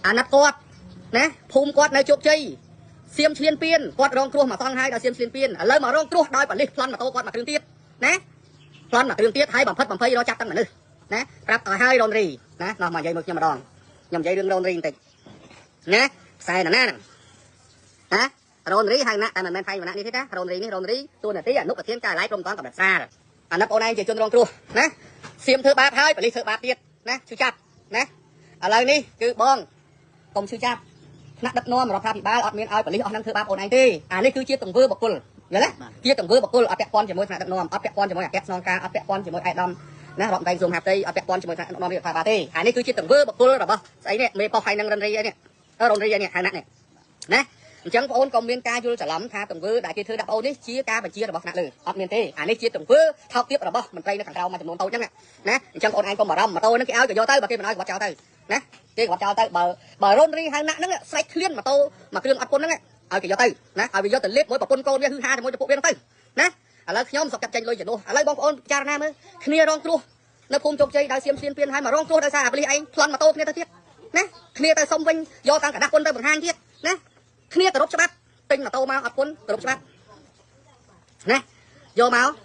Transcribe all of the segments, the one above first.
អាណិតគាត់ណាភូមិគាត់នៅជោគជ័យសៀមឈ្លានពានគាត់រងគ្រោះមកសងហើយដល់សៀមឈ្លានពានឥឡូវមករងគ្រោះដោយប៉ូលីសប្លន់ម៉ូតូគាត់មួយគ្រឿងទៀតណាប្លន់មួយគ្រឿងទៀតហើយបំផិតបំភ័យរកចាប់ទាំងមនុស្សណាប្រាប់ឲ្យហើយរ៉ុនរីណានោះមកនិយាយមួយខ្ញុំម្ដងខ្ញុំនិយាយរឿងរ៉ុនរីបន្តិចណាខ្សែណាហ្នឹងណារ៉ុនរីហៅណាតែមិនមែនថៃវណ្ណៈនេះទេណារ៉ុនរីនេះរ៉ុនរីតួនាទីអនុប្រធានការិយាល័យព្រមត្តនកម្រិតស្រាលអាណិតអូនឯងជាជនរងគ្រោះណាសៀមធ្វើបាបហើយប៉ូលីសធ្វើបាបទៀតណាឈឺចាប់ណាឥឡូវនេះគឺបងកុំឈឺចាប់ថ្នាក់ដឹកនាំរដ្ឋាភិបាលអត់មានឲ្យប៉ូលីសអស់នឹងធ្វើបាបអូនឯងទេអានេះគឺជាទង្វើបុគ្គលយល់ទេជាទង្វើបុគ្គលអត់ពាក់ព័ន្ធជាមួយថ្នាក់ដឹកនាំអត់ពាក់ព័ន្ធជាមួយអគ្គស្នងការអត់ពាក់ព័ន្ធជាមួយឯកឧត្តមណារដ្ឋមន្ត្រីក្រសួងមហាផ្ទៃអត់ពាក់ព័ន្ធជាមួយថ្នាក់ដឹកនាំរដ្ឋាភិបាលទេអានេះគឺជាទង្វើបុគ្គលរបស់ស្អីនេះមេប៉ុស្តិ៍ហើយនឹងរិនរីអីនេះរុនរីអីនេះហៅណាក់នេះណាអញ្ចឹងបងអូនកុំមានការយល់ច្រឡំថាទង្វើដែលគេធ្វើដាក់បងអូននេះជាការបញ្ជារបស់ថ្នាក់លើអត់មានទេអានេះជាទង្វើថោកទាបរបស់មន្ត្រីនៅខាងក្រៅមួយចំនួនតូចហ្នឹងណាអញ្ចឹងបងអូនឯងកុំបារម្ភម៉ូតូហ្នឹងគេឲ្យក៏យកទៅបើគេមិនឲ្យក៏បាត់ចោលទៅណាគេក៏បាត់ចោលទៅបើរុនរីហៅណាក់ហ្នឹងស្រេចឃ្លានម៉ូតូមួយគ្រឿងអត់ពុនហ្នឹងឲ្យគេយកទៅណាឲ្យវាយកទៅលេបមួយប្រពន្ធកូនវាហ៊ឺហាជាមួយទៅពួកវាហ្នឹងទៅណាឥឡូវខ្ញុំសុខចិត្តចេញលុយជំនួសឥឡូវបងប្អូនពិចារណាមើលគ្នារងគ្រោះនៅភូមិជោគជ័យដោយសៀមឈ្លានពានហើយមករងគ្រោះដោយសារអាប៉ូលីសឯងប្លន់ម៉ូតូគ្នាទៅទៀតណាគ្នាទៅសុំវិញយកតាំងกระดาษពុនទៅបង្ហាញទៀតណាគ្នាគោរពច្បាប់ទិញម៉ូតូមកអត់ពុនគោរពច្បាប់ណាយកម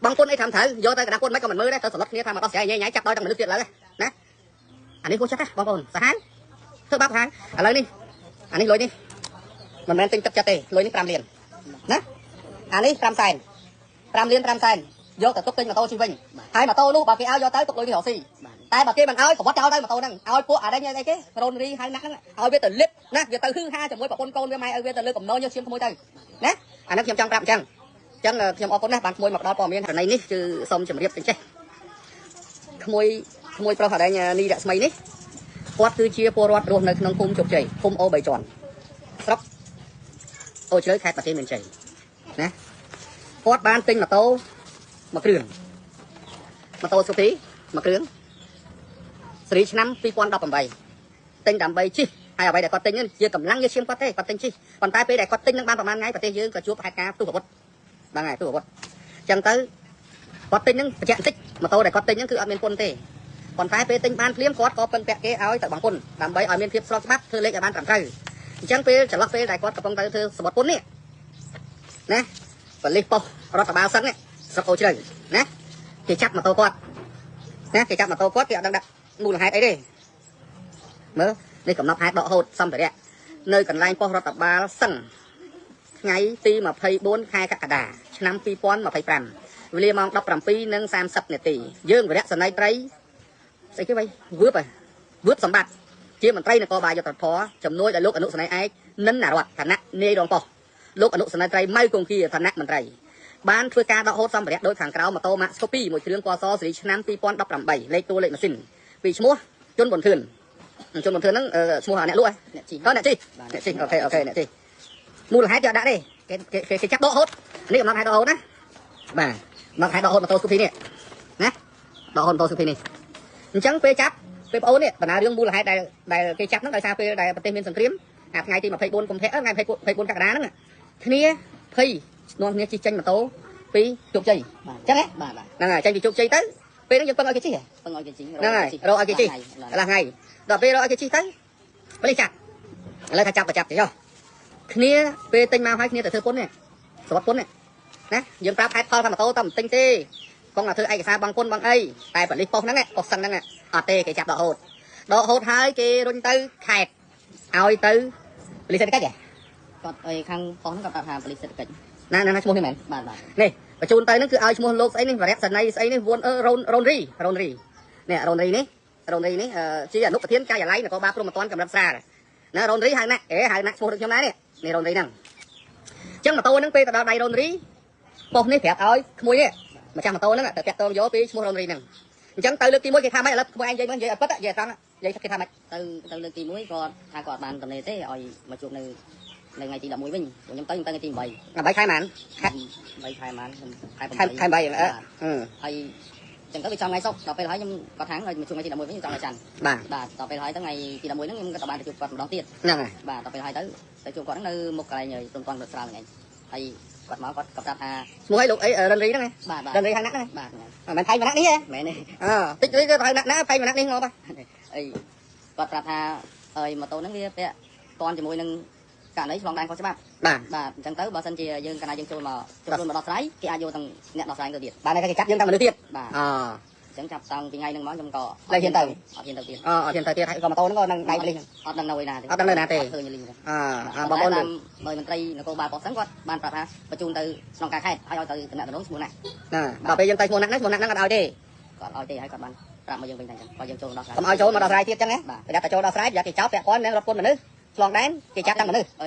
កបងពុនអីធ្វើត្រូវយកទៅกระดาษពុនមិនក៏មិនមើលដែរទៅសន្លត់គ្នាថាមកដោះស្រាយញ៉ៃញ៉ៃចាប់ដោយទាំងមនុស្សទៀតឡើយណាអានេះហួសចិត្តណាបងប្អូនសាហាវធ្វើបាបសាហាវឥឡូវនេះអានេះលុយនេះមិនមែនទិញទឹកចិត្តទេលុយនេះ5លានណាអានេះ5សែន5លាន5សែនយកទៅទុកទិញម៉ូតូជិះវិញហើយម៉ូតូនោះបើគេឲ្យយកទៅទុកលុយនេះរកស៊ីតែបើគេមិនឲ្យក៏វត្តចោលទៅម៉ូតូហ្នឹងឲ្យពួកអានេះអីគេរ៉ូនរីហៅណាក់ហ្នឹងឲ្យវាទៅលិបណាវាទៅហ៊ឺហាជាមួយប្រពន្ធកូនវាម៉ែឲ្យវាទៅលើកំណោញឈាមក្មួយទៅណាអានេះខ្ញុំចង់ប្រាប់អញ្ចឹងអញ្ចឹងខ្ញុំអរគុណណាស់បានក្មួយមកផ្ដល់ព័ត៌មានករណីនេះគឺសូមជម្រាបទៅចេះក្មួយក្មួយប្រុសអានេះនីរស្មីនេះគាត់គឺជាពលរដ្ឋរស់នៅក្នុងភូមិជោគជ័យភូមិអូ3ជាន់ស្រុកអូជ្រៅខេត្តបន្ទាយមានជ័យណាគាត់បានទិញម៉ូតូមួយគ្រឿងម៉ូតូស្គូទីមួយគ្រឿងសេរីឆ្នាំ2018ទិញដើម្បីជិះហើយអ្វីដែលគាត់ទិញជាកម្លាំងយកឈាមគាត់ទេគាត់ទិញជិះប៉ុន្តែពេលដែលគាត់ទិញនឹងបានប្រហែលថ្ងៃប្រទេសយើងក៏ជួបហេតុការណ៍ផ្ទុះអាវុធហ្នឹងហើយផ្ទុះអាវុធអញ្ចឹងទៅគាត់ទិញនឹងបញ្ជាក់បន្តិចម៉ូតូដែលគាត់ទិញនឹងគឺអត់មានពន្ធទេប៉ុន្តែពេលទិញបានភ្លាមគាត់ក៏ពឹងពាក់គេឲ្យទៅបង់ពន្ធដើម្បីឲ្យមានភាពស្របច្បាប់ធ្វើលេខឲ្យបានត្រឹមត្រូវអញ្ចឹងពេលចន្លោះពេលដែលគាត់កំពុងទៅធ្វើសម្បត្តិពន្ធនេះណាប៉ូលីសប៉ុស្តិ៍រដ្ឋបាលសឹងនេះស្រុកអូជ្រៅណាគេចាប់ម៉ូតូគាត់ណាគេចាប់ម៉ូតូគាត់គេអត់ដឹងដាក់មូលហេតុអីទេមើលនេះកំណត់ហេតុដកហូតសម្ភារៈនៅកន្លែងប៉ុស្តិ៍រដ្ឋបាលសឹងថ្ងៃទី24ខែកក្កដាឆ្នាំ2025វេលាម៉ោង17:30នាទីយើងវរៈសេនីយ៍ត្រីស្អីគេវៃវឿបវឿបសម្បត្តិជាមន្ត្រីនគរបាលយុទ្ធភ័ពជំនួយដល់លោកអនុសេនីយ៍ឯកនិននរដ្ឋឋានៈនាយរងប៉ុស្តិ៍លោកអនុសេនីយ៍ត្រីម៉ៅគង្គាឋានៈមន្ត្រីបានធ្វើការដកហូតសម្ភារៈដោយខាងក្រៅម៉ូតូម៉ាក់ស្កូពីមួយគ្រឿងពណ៌សសេរីឆ្នាំ2018លេខតួលេខម៉ាស៊ីនពីឈ្មោះជនប៊ុនធឿនជនប៊ុនធឿនហ្នឹងឈ្មោះអ្នកលក់អ្នកជីអ្នកជីអ្នកជីអូខេអូខេអ្នកជីមូលហេតុយកដាក់ទេគេគេចាប់ដកហូតនេះកំណត់ហេតុដកហូតណាបាទកំណត់ហេតុដកហូតម៉ូតូស្គូពីនេះណាដកហូតម៉ូតូស្គូពីនេះអញ្ចឹងពេលចាប់ពេលប្អូននេះបណ្ដារឿងមូលហេតុដែលគេចាប់ហ្នឹងដោយសារពេលដែលប្រទេសមានសង្គ្រាមអាថ្ងៃទី24កុម្ភៈថ្ងៃ24កក្កដាហ្នឹងគ្នាភ័យនាំគ្នាជិះចេញម៉ូតូពីជោគជ័យអញ្ចឹងហ៎បាទហ្នឹងហើយចេញពីជោគជ័យទៅពេលហ្នឹងយើងពឹងឲ្យគេជិះពឹងឲ្យគេជិះហ្នឹងហើយរកឲ្យគេជិះកន្លះថ្ងៃដល់ពេលរកឲ្យគេជិះទៅប៉ូលីសចាប់ឥឡូវថាចាប់ក៏ចាប់ទៅចុះគ្នាពេលទិញមកហើយគ្នាទៅធ្វើពន្ធនេះសម្បត្តិពន្ធនេះណាយើងប្រាប់ហេតុផលថាម៉ូតូតែមិនទិញទេកងតែធ្វើឯកសារបង់ពន្ធបង់អីតែប៉ូលីសប៉ុស្តិ៍ហ្នឹងប៉ុស្តិ៍សឹងហ្នឹងអត់ទេគេចាប់ដកហូតដកហូតហើយគេរុញទៅខេត្តឲ្យទៅប៉ូលីសសេដ្ឋកិច្ចគាត់អីខាងប៉ុស្តិ៍ហ្នឹងគាត់ប្រាប់ថាប៉ូលីសសេដ្ឋកិច្ចណាណាឈ្មោះនេះមែនបាទបាទនេះបញ្ជូនទៅហ្នឹងគឺឲ្យឈ្មោះលោកស្អីនេះវរៈសេនីយ៍ស្អីនេះវួនរ៉ូនរ៉ូនរីរ៉ូនរីនេះរ៉ូនរីនេះរ៉ូនរីនេះជាអនុប្រធានការិយាល័យនគរបាលព្រហ្មទណ្ឌកម្រិតស្រាលណារ៉ូនរីហៅណាអេហៅណាឈ្មោះដូចខ្ញុំដែរនេះនេះរ៉ូនរីហ្នឹងអញ្ចឹងម៉ូតូហ្នឹងពេលទៅដល់ដៃរ៉ូនរីប៉ុស្តិ៍នេះប្រាប់ឲ្យក្មួយនេះម្ចាស់ម៉ូតូហ្នឹងទៅតាក់ទងយកពីឈ្មោះរ៉ូនរីហ្នឹងអញ្ចឹងទៅលើកទី1គេថាម៉េចឥឡូវក្មួយឯងនិយាយមើលនិយាយឲ្យពិតនិយាយត្រង់និយាយគេថាម៉េចទៅលើកទី1គាត់ថាគាត់បានតំណេទេឲ្យមកជួបនៅថ្ងៃទី11វិញខ្ញុំទៅថ្ងៃទី8 8ខែម៉ានខែ8ខែម៉ានខែ8ខែ8ហើយចឹងទៅវាចំថ្ងៃសុក្រដល់ពេលហើយខ្ញុំគាត់ថាឲ្យមកជួបថ្ងៃទី11វិញចំថ្ងៃច័ន្ទបាទបាទដល់ពេលហើយទៅថ្ងៃទី11ហ្នឹងខ្ញុំក៏បានទៅជួបគាត់ម្ដងទៀតហ្នឹងហើយបាទដល់ពេលហើយទៅជួបគាត់ហ្នឹងនៅមុខកន្លែងព្រំតន់ស្រាលហ្នឹងឯងហើយគាត់មកគាត់ក៏ប្រាប់ថាឈ្មោះអីលោកអីរិនរីហ្នឹងបាទរិនរីខាងណាហ្នឹងបាទមិនថៃម្នាក់នេះហ៎មែនទេអើតិចទៅទៅណាថៃម្នាក់នេះងាប់អីគាត់ប្រាប់ថា ហើយម៉ូតូហ្នឹងវាពាក់ព័ន្ធជាមួយនឹងករណីឆ្លងដែនខុសច្បាប់ បាទ បាទអញ្ចឹងទៅបើសិនជាយើងកាលណាយើងចូលមកចូលខ្លួនមកដោះស្រាយគេអាចយកទាំងអ្នកដោះស្រាយទៅទៀត បាទគេចាប់យើងទាំងមនុស្សទៀត បាទ អ អញ្ចឹងចាប់តាំងពីថ្ងៃហ្នឹងមកខ្ញុំក៏ លែងហ៊ានទៅ អត់ហ៊ានទៅទៀត អអត់ហ៊ានទៅទៀតហើយក៏ម៉ូតូហ្នឹងក៏នឹងដៃប៉ូលីស អត់ដឹងនៅឯណាទេ អត់ដឹងនៅណាទេ អត់ឃើញលីងទេ អអបងប្អូន តាមដោយមន្ត្រីនគរបាលប៉ុស្តិ៍ហ្នឹងគាត់បានប្រាប់ថាបញ្ជូនទៅស្នងការខេត្តហើយឲ្យទៅតំណែងតំណងឈ្មោះណា ណាដល់ពេលយើងទៅឈ្មោះណាក់ហ្នឹងឈ្មោះណាក់ហ្នឹងអត់ឲ្យទេ គាត់ឲ្យទេហើយគាត់បានប្រាប់មកយើងវិញតែអញ្ចឹងគាត់យើងចូលដោះស្រាយ កុំឲ្យចូលមកដោះស្រាយទៀតចឹងណា បាទ ប្រយ័ត្នតែចូលដោះស្រាយប្រយ័ត្នគេចោទពាក់ព័ន្ធនឹងរត់ពន្ធមនុស្សឆ្លងដែនគេចាប់ទាំងមនុស្ស ហើ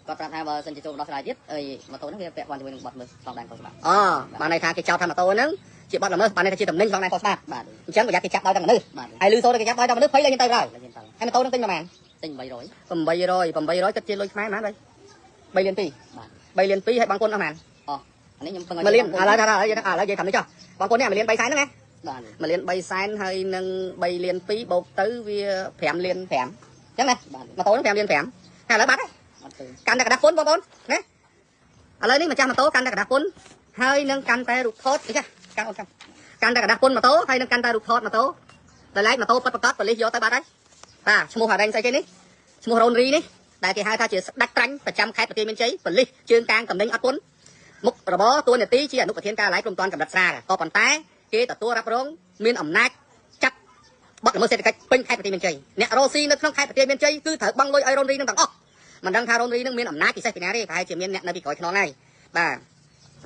យគាត់ប្រាប់ថាបើសិនជាចូលដោះស្រាយទៀតអីម៉ូតូហ្នឹងវាពាក់ព័ន្ធជាមួយនឹងបទល្មើសឆ្លងដែនខុសច្បាប់ អបានន័យថាគេចោទថាម៉ូតូហ្នឹងជាបទល្មើសបានន័យថាជាតំណែងឆ្លងដែនខុសច្បាប់ បាទ អញ្ចឹងប្រយ័ត្នគេចាប់ដោយទាំងមនុស្ស បាទ ហើយលឺសូរគេចាប់ដោយទាំងមនុស្សភ័យលែងទៅហើយ លែងទៅ ហើយម៉ូតូហ្នឹងទិញប្រហែល ទិញ800 800 800គិតជាលុយខ្មែរប៉ុន្មាន3លាន2 បាទ 3លាន2ហើយបងគុណអស់ប៉ុន្មាន អានេះខ្ញុំពឹង 1លានឥឡូវថាឥឡូវឥឡូវនិយាយថានេះចុះបងគុណនេះ1លាន3សែនហ្នឹងណា បាទ 1លាន3សែនហើយនឹង3លាន2បូកទៅវា5លាន5អញ្ចឹងណា បាទ ម៉ូតូហ្នឹង5លាន5ហើយឥឡូវបាត់ហើយ អត់ឃើញ កាន់តែกระดาษពុនបងប្អូនណាឥឡូវនេះម្ចាស់ម៉ូតូកាន់តែกระดาษពុនហើយនឹងកាន់តែរូបថតអីចាកាន់អូនកាន់កាន់តែกระดาษពុនម៉ូតូហើយនឹងកាន់តែរូបថតម៉ូតូដល់ឡែកម៉ូតូពិតប្រាកដប៉ូលីសយកទៅបាត់ហើយបាទឈ្មោះអារ៉េងស្អីគេនេះឈ្មោះរ៉ូនរីនេះដែលគេហៅថាជាស្ដេចត្រាញ់ប្រចាំខេត្តបន្ទាយមានជ័យប៉ូលីសជើងកាងតំណែងអត់ពុនមុខរបរតួនាទីជាអនុប្រធានការិយាល័យព្រំប្រទានកម្រិតស្រាលក៏ប៉ុន្តែគេទទួលរ៉ាប់រងមានអំណាចចាប់បទល្មើសសេដ្ឋកិច្ចពេញខេត្តបន្ទាយមានជ័យអ្នករ៉ូស៊ីនៅក្នុងខេត្តបន្ទាយមានជ័យគឺត្រូវបង់លុយឲ្យរ៉ូនរីនឹងទាំងអស់ មិនដឹងថារ៉ូនរីនឹងមានអំណាចពិសេសពីណាទេប្រហែលជាមានអ្នកនៅពីក្រោយខ្នងហើយបាទ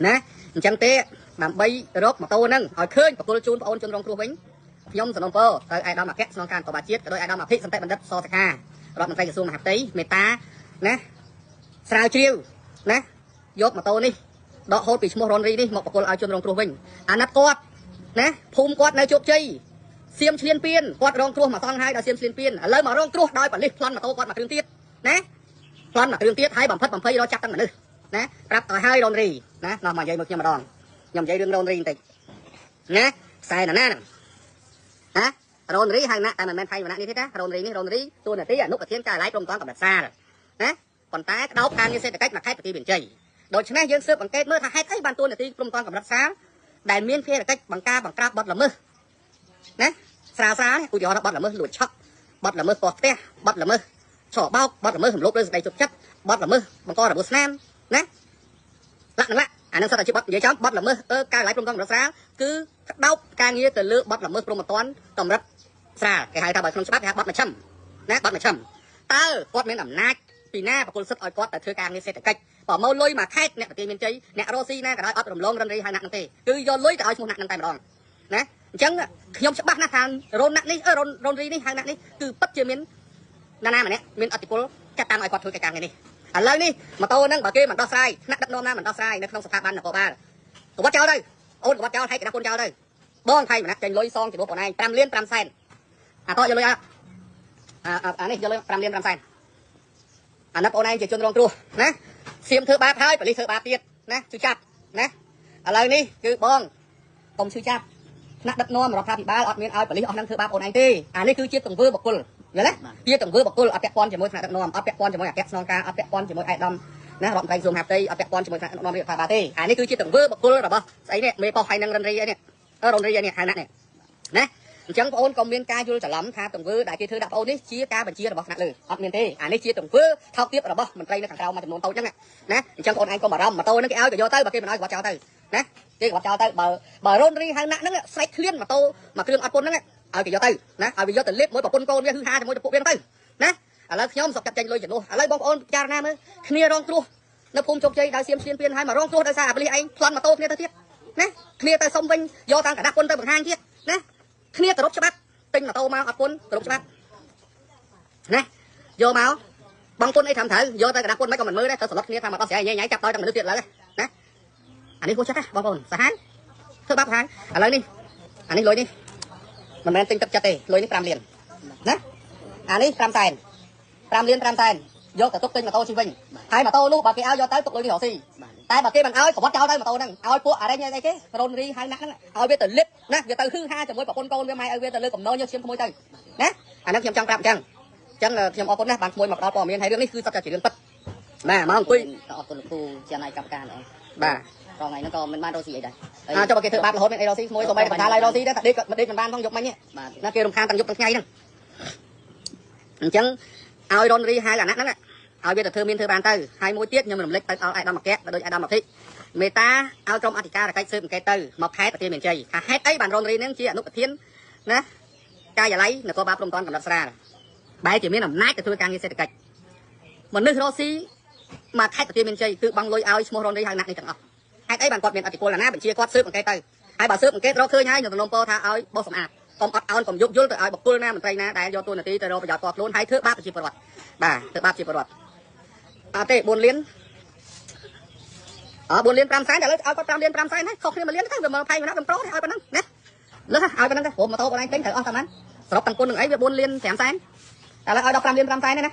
ណាអញ្ចឹងទេដើម្បីរកម៉ូតូហ្នឹងឲ្យឃើញបកគលជូនប្អូនជនរងគ្រោះវិញខ្ញុំសំណូមពរទៅឯកឧត្តមអគ្គស្នងការនគរបាលជាតិក៏ដោយឯកឧត្តមអភិសន្តិបណ្ឌិតសសខារដ្ឋមន្ត្រីក្រសួងមហាផ្ទៃមេត្តាណាស្រាវជ្រាវណាយកម៉ូតូនេះដកហូតពីឈ្មោះរ៉ូនរីនេះមកបកគលឲ្យជនរងគ្រោះវិញអាណិតគាត់ណាភូមិគាត់នៅជោគជ័យសៀមឈ្លានពានគាត់រងគ្រោះមកសងហើយដល់សៀមឈ្លានពានឥឡូវមករងគ្រោះដោយប៉ូលីសប្លន់ម៉ូតូគាត់មកគ្រឿងទៀតណា ប្លន់មកគ្រឿងទៀតហើយបំផិតបំភ័យរកចាប់ទាំងមនុស្សណាប្រាប់ឲ្យហើយរ៉ូនរីណានោះមកនិយាយមកខ្ញុំម្ដងខ្ញុំនិយាយរឿងរ៉ូនរីបន្តិចណាខ្សែណាណាហ្នឹងណារ៉ូនរីហៅណាតែមិនមែនថៃវណ្ណៈនេះទេណារ៉ូនរីនេះរ៉ូនរីតួនាទីអនុប្រធានការិយាល័យព្រំប្រទានកម្រិតសាលណាប៉ុន្តែក្តោបការងារសេដ្ឋកិច្ចមួយខេត្តបន្ទាយមានជ័យដូច្នេះយើងស៊ើបអង្កេតមើលថាហេតុអីបានតួនាទីព្រំប្រទានកម្រិតសាលដែលមានភារកិច្ចបង្ការបង្ក្រាបបទល្មើសណាស្រាលស្រាលនេះឧទាហរណ៍ថាបទល្មើសលួចឆក់បទល្មើសកោះផ្ទះបទល្មើសឆបោកបទល្មើសរំលោភលើសេចក្តីជោគចិត្តបទល្មើសបង្ករបួសស្នាមណាលក្ខណៈអានឹងសុទ្ធតែជាបទនិយាយចំបទល្មើសការឡាយព្រំប្រទានកម្រិតស្រាលគឺក្តោបការងារទៅលើបទល្មើសព្រំប្រទានកម្រិតស្រាលគេហៅថាបើក្នុងច្បាប់គេហៅបទមជ្ឈិមណាបទមជ្ឈិមតើគាត់មានអំណាចពីណាប្រគល់សិទ្ធិឲ្យគាត់ទៅធ្វើការងារសេដ្ឋកិច្ចបើមកលុយមួយខេតអ្នកប្រទេសមានជ័យអ្នករស់ស៊ីណាក៏ដោយអត់រំលងរឹនរីឲ្យណាក់នឹងទេគឺយកលុយទៅឲ្យឈ្មោះណាក់នឹងតែម្ដងណាអញ្ចឹងខ្ញុំច្បាស់ណាស់ថារ៉ូនណាក់នេះរ៉ូនរីនេះហៅណាក់នេះគឺពិតជាមានណាណាម្នាក់មានអធិបុលចាត់តាំងឲ្យគាត់ធ្វើកិច្ចការងារនេះឥឡូវនេះម៉ូតូហ្នឹងបើគេមិនដោះស្រាយថ្នាក់ដឹកនាំណាមិនដោះស្រាយនៅក្នុងស្ថាប័ននគរបាលកវត្តចោលទៅអូនកវត្តចោលហើយកដាស់ពុនចោលទៅបងថៃម្នាក់ចេញលុយសងចំនួនបងឯង5លាន5សែនអាតយកលុយអានេះយកលុយ5លាន5សែនអាណិតបងឯងជាជនរងគ្រោះណាសៀមធ្វើបាបហើយប៉ូលីសធ្វើបាបទៀតណាឈឺចាប់ណាឥឡូវនេះគឺបងកុំឈឺចាប់ថ្នាក់ដឹកនាំរដ្ឋាភិបាលអត់មានឲ្យប៉ូលីសអស់ហ្នឹងធ្វើបាបអូនឯងទេអានេះគឺជាទង្វើបុគ្គលយល់ទេជាទង្វើបុគ្គលអត់ពាក់ព័ន្ធជាមួយថ្នាក់ដឹកនាំអត់ពាក់ព័ន្ធជាមួយអគ្គស្នងការអត់ពាក់ព័ន្ធជាមួយឯកឧត្តមណារដ្ឋមន្ត្រីក្រសួងមហាផ្ទៃអត់ពាក់ព័ន្ធជាមួយថ្នាក់ដឹកនាំរាជរដ្ឋាភិបាលទេអានេះគឺជាទង្វើបុគ្គលរបស់ស្អីនេះមេប៉ុស្តិ៍ហើយនឹងរិនរីអីនេះរនរីអីនេះហៅណាក់នេះណាអញ្ចឹងបងអូនក៏មានការយល់ច្រឡំថាទង្វើដែលគេធ្វើដាក់បងអូននេះជាការបញ្ជារបស់ថ្នាក់លើអត់មានទេអានេះជាទង្វើថោកទាបរបស់មន្ត្រីនៅខាងក្រៅមួយចំនួនតូចអញ្ចឹងណាអញ្ចឹងបងអូនឯងកុំបារម្ភម៉ូតូហ្នឹងគេឲ្យក៏យកទៅបើគេមិនឲ្យក៏ចោលទៅណាគេក៏ចោលទៅបើរនរីហៅណាក់ហ្នឹងស្រែកឃ្លានម៉ូតូមួយគ្រឿងអត់ពន្ធហ្នឹងឲ្យគេយកទៅណាឲ្យវាយកទៅលេបមួយប្រពន្ធកូនវាហឺហាជាមួយទៅពួកវាទៅណាឥឡូវខ្ញុំសុកចាត់ចេញលុយជំនួសឥឡូវបងប្អូនពិចារណាមើលគ្នារងគ្រោះនៅភូមិជោគជ័យដោយសៀមឈ្លានពានហើយមករងគ្រោះដោយសារអាប៉ូលីសឯងប្លន់ម៉ូតូគ្នាទៅទៀតណាគ្នាទៅសុំវិញយកតាមกระดาษពុនទៅបង្ហាញទៀតណាគ្នាគោរពច្បាប់ទិញម៉ូតូមកអត់ពុនគោរពច្បាប់ណាយកមកបងពុនអីធ្វើត្រូវយកទៅกระดาษពុនមិនក៏មិនមើលដែរទៅសន្លត់គ្នាថាមកដោះស្រាយញ៉ៃញ៉ៃចាប់ដោយទាំងមនុស្សទៀតឥឡូវណាអានេះហួសចិត្តណាបងប្អូនសាហាវធ្វើបាបហើយឥឡូវនេះអានេះលុយនេះមិនមែនទិញទឹកចិត្តទេលុយនេះ5លានណាអានេះ5សែន5លាន5សែនយកទៅទុកទិញម៉ូតូជិះវិញហើយម៉ូតូនោះបើគេឲ្យយកទៅទុកលុយនេះរកស៊ីតែបើគេមិនឲ្យកវត្តចោលទៅម៉ូតូហ្នឹងឲ្យពួកអារ៉េញអីគេរ៉ូនរីហៅណាក់ហ្នឹងឲ្យវាទៅលិបណាវាទៅហឺហាជាមួយប្រពន្ធកូនវាម៉ែឲ្យវាទៅលើកំណញើសឈាមក្មួយទៅណាអាហ្នឹងខ្ញុំចង់ប្រាប់អញ្ចឹងខ្ញុំអរគុណណាស់បានក្មួយមកផ្ដល់ព័ត៌មានហើយរឿងនេះគឺសុទ្ធតែជារឿងពិតបាទមកអង្គុយ ក៏អរគុណលោកគ្រូជាណៃកម្មការដែរ បាទ រងថ្ងៃហ្នឹងក៏មិនបានរកស៊ីអីដែរ អាចុះបើគេធ្វើបាបរហូតមានអីរកស៊ីក្មួយក៏មិនកណ្ដាលឲ្យរកស៊ីដែរតែដេកមិនបានផងយប់មិញ បាទ ណាគេរំខានទាំងយប់ទាំងថ្ងៃហ្នឹងអញ្ចឹង ឲ្យរុនរីហៅអាណាក់ហ្នឹងឲ្យវាទៅធ្វើមានធ្វើបានទៅហើយមួយទៀតខ្ញុំរំលឹកទៅដល់ឯកឧត្តមអគ្គក៏ដូចឯកឧត្តមអធិមេតាឲ្យក្រុមអធិការកិច្ចស៊ើបអង្កេតទៅមកខេត្តប្រទេសមានជ័យថាហេតុអីបានរុនរីនឹងជាអនុប្រធានណាការិយាល័យនគរបាលព្រំប្រទានកំណត់ស្រាលបែរជាមានអំណាចទៅធ្វើការងារសេដ្ឋកិច្ចមនុស្សរស់ស៊ីមកខេត្តប្រទេសមានជ័យគឺបង់លុយឲ្យឈ្មោះរុនរីហៅណាក់នេះទាំងអស់ហេតុអីបានគាត់មានអធិពលណាបញ្ជាគាត់ស៊ើបអង្កេតទៅហើយបើស៊ើបអង្កេតរកឃើញហើយខ្ញុំសំណូមពរថាឲ្យបោះសម្អាតកុំអត់ឱនកុំយោគយល់ទៅឲ្យបុគ្គលណាមន្ត្រីណាដែលយកតួនាទីទៅរកប្រយោជន៍ផ្ទាល់ខ្លួនហើយធ្វើបាបប្រជាពលរដ្ឋបាទធ្វើបាបប្រជាពលរដ្ឋអត់ទេ4លានអ4លាន5សែនឥឡូវឲ្យគាត់5លាន5សែនហើយខុសគ្នា1លានទៅវាមើលផែងម្នាក់កំប្រូឲ្យប៉ុណ្ណឹងណាលើសឲ្យប៉ុណ្ណឹងទៅព្រោះម៉ូតូបងឯងទិញត្រូវអស់តាមហ្នឹងសរុបទាំងគុណនឹងអីវា4លាន5សែនឥឡូវឲ្យដល់5លាន5សែនទេណា